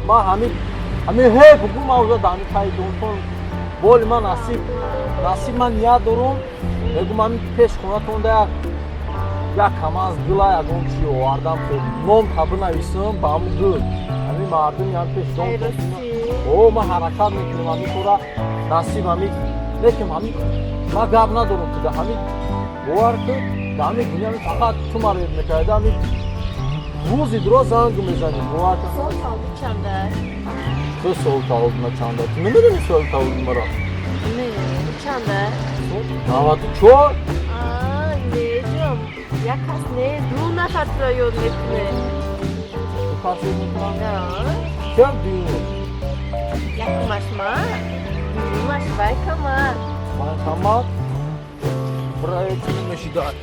Ман ҳамин ҳамин ҳе бугу ман уже дар ҳамин таи донтон боли ман насиб насиб ман ният дорум мегум ҳамин пеш хонатонда як як камаз гула ягон чи овардам ном та бинависам ба ҳамун гул ҳамин мардуми ҳам пеш донтон. О, ман ҳаракат мекунам ҳамин кора насиб ҳамин лекин ҳамин ман гап надорам ту да ҳамин бовар кун да ҳамин дунё фақат ту маро ёд мекарда ҳамин рӯзи дуро занг мезанӣ бовар кун. Сол таваллуд чанда? Ту сол таваллуд ма чанда? Ту намедонӣ соли таваллуди маро? Не, чанда? 94. Не, ҷон, як кас не, ду нафар туро ёд мекунад. Ду кас ёд мекунам? Да. Кем дуюм? Якумаш ман, дуюмаш вай камар. Ман камар? Проект мешидар.